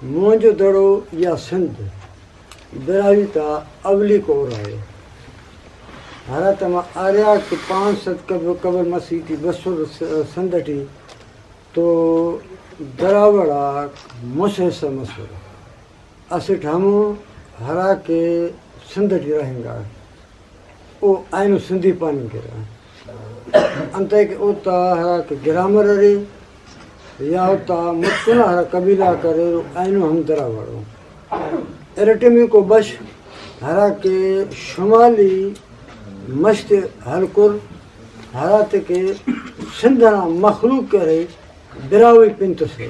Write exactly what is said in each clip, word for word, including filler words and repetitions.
موہنجو دڑو یا سندھ براہوئی تا اولیکو ارا ءِ، ہراتما آریاک پانچ سد قبل، قبل مسیح ٹی بسر س-، سندھ ٹی تو دراوڑ آک مسہ حصہ مسر۔ اسٹ ہمو ہراکہ سندھ ٹی رہینگا، او اینو سندھی پاننگ کیرہ۔ انتئے کہ اوتا ہراکہ گرامر ارے یا اوتا متکنا ہرا قبیلہ آک اریر، او اینو ہم دراوڑ ءُ۔ ارٹمیکو بش ہراکہ شمالی مش تے ہلکر، ہراتے کہ سندھ ئنا مخلوق کہ ارے، براہوئی پن تسے،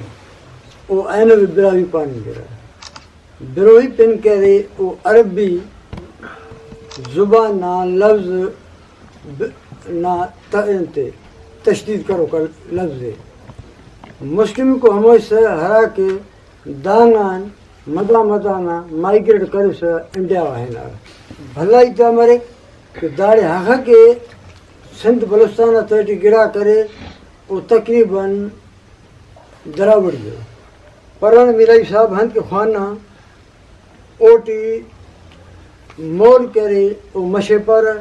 او اینو بھی براہوئی پاننگ کیرہ۔ بروہی پن کہ ارے، او عربی زبان نا لوز ب-، نا ت-، انتے تشدید کروکا لوز ءِ۔ مسٹمیکو ہمو حصہ ہراکہ دانگان مدان مدان آ مائیگریٹ کریسہ انڈیا غا ہنار۔ بھلا ہیت دا مریک کہ داڑے ہخہ کہ سندھ بلوچستان نا تہٹی گڑاک ارے، او تقریباً دراوڑی ءِ۔ پروانہ ملائی صاحب ہند کہ خوانا، اوٹی مول کرے او مش ءِ پارہ،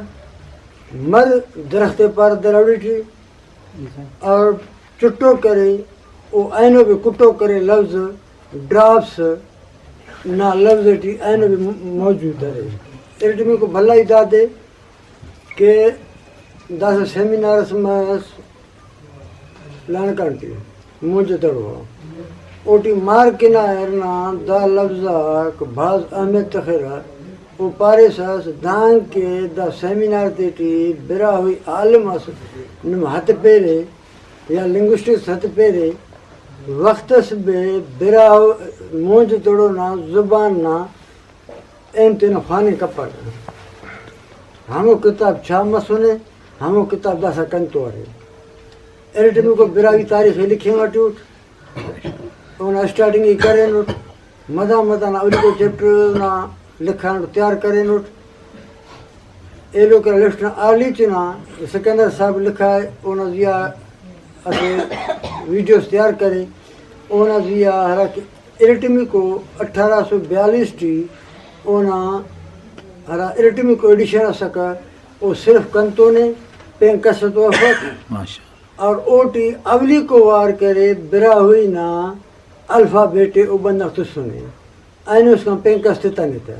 مر درخت ءِ پارہ دراوڑی ٹی، اور چٹو کرے او اینو بھی کٹو کرے لوز، ڈراپس نا لوز ٹی اینو بھی م-، موجود ارے۔ ارٹمیکو بھلائی دادے کہ داسہ سیمینار اس مس لانکان ٹی، مونجھ دڑو آ۔ اوٹی مارکنا ارنا دا لوز آک بھاز اہمیت تخرہ۔ او پاریسس دانکہ دا سیمینار تیٹی براہوئی عالم اس نم ہتپیرے یا لنگوسٹکس ہتپیرے، وخت اس بے براہو-، مونجھ دڑو نا زبان نا اینو تینا خواننگ کپک۔ ہمو کتاب چھاپ مسنے، ہمو کتاب داسہ کنتو ارے۔ ارٹمیکو براہوئی تاریخ ءِ لکھنگ ٹی اٹ، اونا اسٹارٹنگ ءِ کرینٹ، مدان مدان اولیکو چیپٹر نا لکھانٹ تیار کرینٹ۔ ایلو کہ لسٹ نا آرلی تینا سکندر صاحب لکھائے، اونا زیہا اسہ ویڈیوز تیار کرے، اونا زیہا ہراکہ ارٹمیکو اٹھارہ سو بیالیس ٹی اونا ہرا ارٹمیکو ایڈیشن اسکہ، او صرف کنتونے، پین کس تو افک۔ ماشاءاللہ۔ اور اوٹی اولیکو وار کرے براہوئی نا الفابیٹ ءِ او بندغ تسنے، اینو اسکان پین کس تتنے تہ۔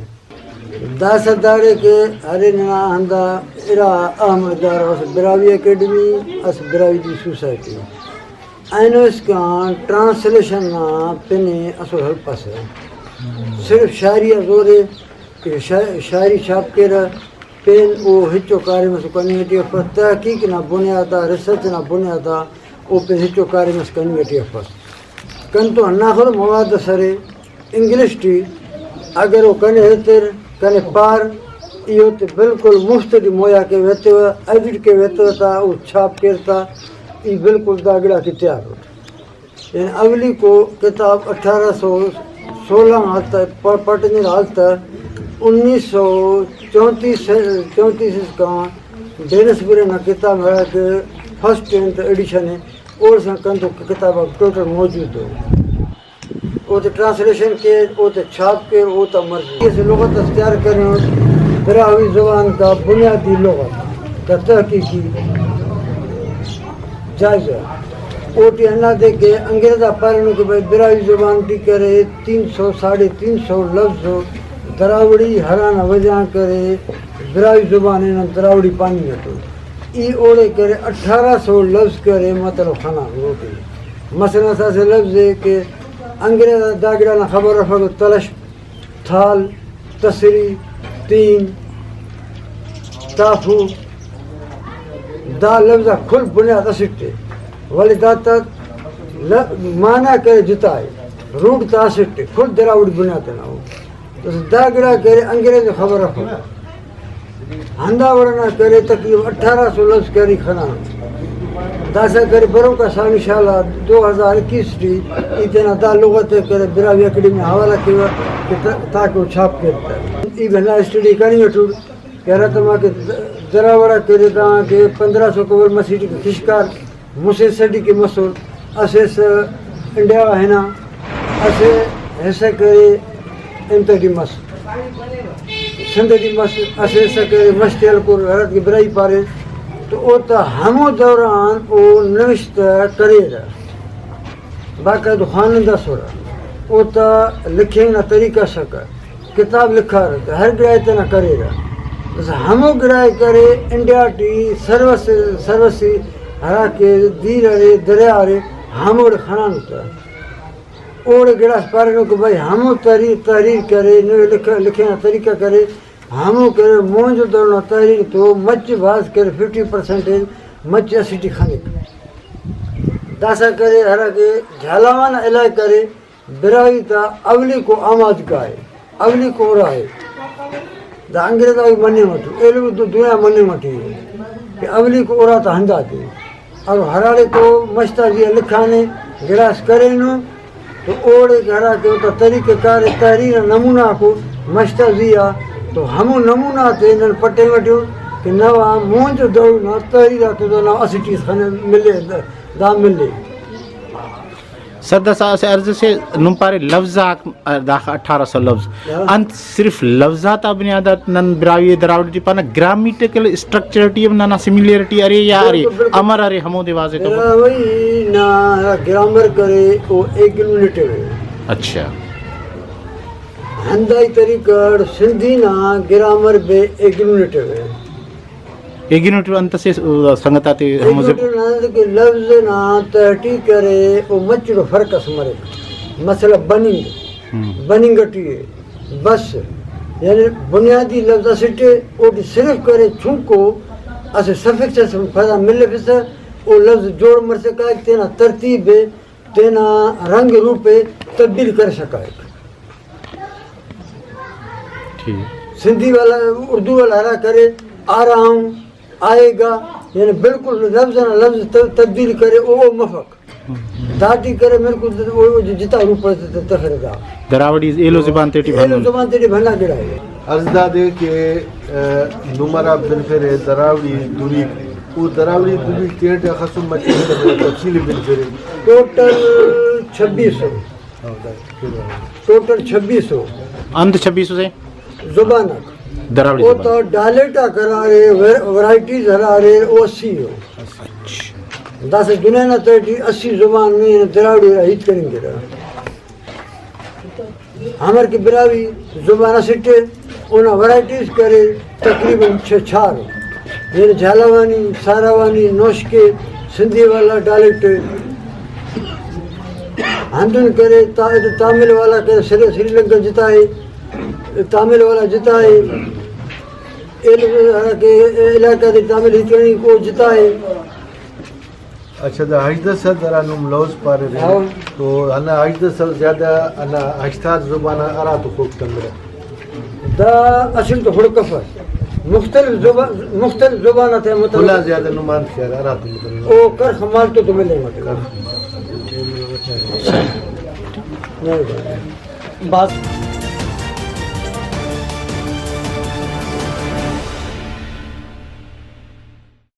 داسہ داڑے کہ ارے ننا ہندا ارا اہم ادارہ، اسہ براہوئی اکیڈمی، اسہ براہوئی دوئی سوسائٹی، اینو اسکان ٹرانسلیشن نا پن ءِ اسل ہلپسہ، صرف شاعری آ زور ءِ کہ شا-، شاعری چھاپ کیرہ، پین او ہچو کاریم اس کننگ ٹی افس، تحقیق نا بنیاد آ، ریسرچ نا بنیاد آ او پین ہچو کاریم اس کننگ ٹی افس۔ کنتو ہنداخلو مواد اس ارے انگلش ٹی، اگر او کنے ایتر، کنے پار، ای اوتے بالکل مفت ٹی مہیا کیوہ ایتیوہ، ایڈٹ کیوہ ایتیوہ تا، او چھاپ کیر تا، ای بالکل دا گڑا کہ تیار اٹ۔ یعنی اولیکو کتاب اٹھارہ سو سولہ نا ہلتہ، پ-، پٹنی نا ہلتہ، انیس سو چونتیس، چونتیس اسکان ڈینس برے نا کتاب ہراکہ فرسٹ انت ایڈیشن ءِ، اوڑسان کنتو کتاب آک ٹوٹل موجود ءِ۔ اوتے ٹرانسلیشن کیر، اوتے چھاپ کیر، اوتا مرضی۔ اسہ لغت اس تیار کرینٹ، براہوئی زبان کا بنیادی لغت کا تحقیقی جائزہ۔ اوٹی ہندادے کہ انگریز آ پارینو کہ بھائی براہوئی زبان ٹی کرے تین سو، ساڑھے تین سو لفظ دراوڑی، ہرانا وجہ آن کرے براہوئی زبان ءِ نن دراوڑی پاننگ اتون۔ ای اوڑے کرے اٹھارہ سو لفظ کرے مطلب خنان اوٹی۔ مثلاً اسہ لفظ ءِ کہ انگریز آ دا گڑا نا خبر افک، تلشپ، تھال، تسری، تین، تافو، دا لفظ آک کل بنیاد اسٹ ءِ، ولے دا تا ل-، معنی کرے جتا ءِ، روٹ تا اسٹ ءِ، کل دراوڑی بنیاد انا ءُ۔ تو دا گڑا کرے انگریز خبر افک۔ ہندا وڑ ئنا کرے تقریباً اٹھارہ سو لفظ کری خنا۔ داسہ کرے بروکا سال انشاءاللہ دو ہزار اکیس ٹی ای تینا دا لغت ءِ کرے براہوئی اکیڈمی نا حوالہ کیوہ کہ تا-، تاکہ او چھاپ کیر تہ۔ ای بھلا اسٹڈی کننگ اٹوٹ کہ ہراتما کہ دراوڑ آ کرے دا کہ پندرہ سو قبل مسیح ٹی کہ کشکار مسہ سڈی کہ مسر، اسہ اس انڈیا غا ہنا، اسہ حصہ کرے، انت ٹی مس، سندھ ٹی مس، اسہ حصہ کرے، مش تے ہلکر، ہراتیکہ براہوئی پاریر، تو اوتا ہمو دوران او نوشتہ کریرہ، باقاعدہ خوانندہ ئسرہ، اوتا لکھنگ نا طریقہ ئسکہ، کتاب لکھارہ تہ ہر گڑائے تینا کریرہ۔ بس ہمو گڑائے کرے انڈیا ٹی سروس، سروسی ہراکہ دیر ارے، دریا ارے، ہموڑے خنانو تہ۔ اوڑے گڑاس پارینو کہ بھائی ہمو تحریر، تحریر کرے، نوے لکھ-، لکھنگ نا طریقہ کرے، ہمو کرے، مونج دڑو نا تحریر تو مچ بھاز کرے، ففٹی پرسینٹیج مچ اسٹ ٹی خنک۔ داسہ کرے ہراکہ جھالاوان علاقہ کرے، براہوئی تا اولیکو آماج کائے، اولیکو ارا ءِ۔ دا انگریز آک مننگ اٹی، ایلو دو-، دنیا مننگ اٹی ءِ کہ اولیکو ارا تا ہنداتے۔ اور ہراڑے تو مش تا زی آ لکھانے، گڑاس کرینو، تو اوڑے کہ ہراکہ اوتا طریقہ کار تحریر نا نمونہ آکو مش تا زی آ، تو ہمو نمونہ آتے نن پٹینگ اٹی اُن کہ نوا مونج دڑو نا تحریر آتو دا نوا اسٹ ٹی اس خن ملے، دا ملے۔ سر، داسہ اسہ عرض سے، نم پارے لفظ آک، داخہ اٹھارہ سو لفظ۔ ہاں۔ انت صرف لفظ آتا بنیاد آ نن براہوئی دراوڑی ٹی پانہ، گرامیٹیکل اسٹرکچر ٹی ہم ننا سملیرٹی ارے یا ارے؟ بالکل، بالکل۔ امر ارے ہمودے واضح کرو۔ براہوئی نا ہرا گرامر کرے، او ایگلونیٹو ءِ۔ اچھا۔ ہندائی طریقہ اٹ سندھی نا گرامر بھی ایگلونیٹو ءِ۔ ایگلونیٹو انت سے سنگت آتے ہمو زب- ایگلونیٹو نا انت کہ لفظ نا تہٹی کرے، او مچڑو فرق اس مریک۔ مثلا بننگ، ہم۔ بننگ ٹی ءِ، بس، یعنی بنیادی لفظ اسٹ ءِ، اوٹی صرف کرے چنکو اسہ سفکس اس پدا ملفسہ، او لفظ جوڑ مرسا کائک، تینا ترتیب ءِ، تینا رنگ روپ ءِ تبدیل کرسا کائک۔ ٹھیک۔ سندھی والا، اردو والا ہرا کرے، آ رہا ہوں، آئے گا، یعنی بالکل لفظ نا لفظ ت-، تبدیل کرے، او، او مفک۔ داٹی کرے بالکل او، او جتا روپ ءِ ت-، ت-، تخرہ دا۔ دراوڑی ایلو زبان تیٹی ایلو بھنن۔ زبان تیٹی بھنا گڑا ءِ۔ عرض دادے کہ، آ، نمرہ بنفرے دراوڑی دوریک، او دراوڑی دوریک تیٹ اخسو مچے تفصیل بنفرے۔ ٹوٹل چھبیس سو۔ ٹوٹل چھبیس سو۔ انت چھبیس سو سے؟ زبان آک۔ دراوڑی او زبان۔ تو ڈائلیکٹ آک ہرا ارے، ور-، ورائٹیز ہرا ارے، او اسی ءِ۔ اچھا۔ داسہ دنیا نا تہٹی اسی زبان میں دراوڑی نا ہیت کننگ کیرہ۔ ہمر کہ براہوئی زبان اسٹ ءِ، اونا ورائٹیز کرے تقریباً چھ چار، یعنی جھالاوانی، ساراوانی، نوشکے، سندھی والا ڈائلیکٹ ہندن کرے، تا-، تامل والا کرے، سری، سری لنکا جتا ءِ، تامل والا جتا ءِ، ایلو ہراکہ علاقہ دے تامل ہیت کننگ او جتا ءِ۔ اچھا، دا ہژدہ سد ہرا نم لوز پارے، ہاں۔ تو ہندا ہژدہ سد زیادہ ہندا ہشتاد زبان آ ہرا تو خڑک تمرہ؟ دا اصل تو خڑک افس، مختلف زبان، مختلف زبان آتے متعلق۔ کل آن زیادہ نم انت شعر ہرا تو متعلق؟ او کرخ مالٹو تو ملے مطلب۔ کرخ۔ بس۔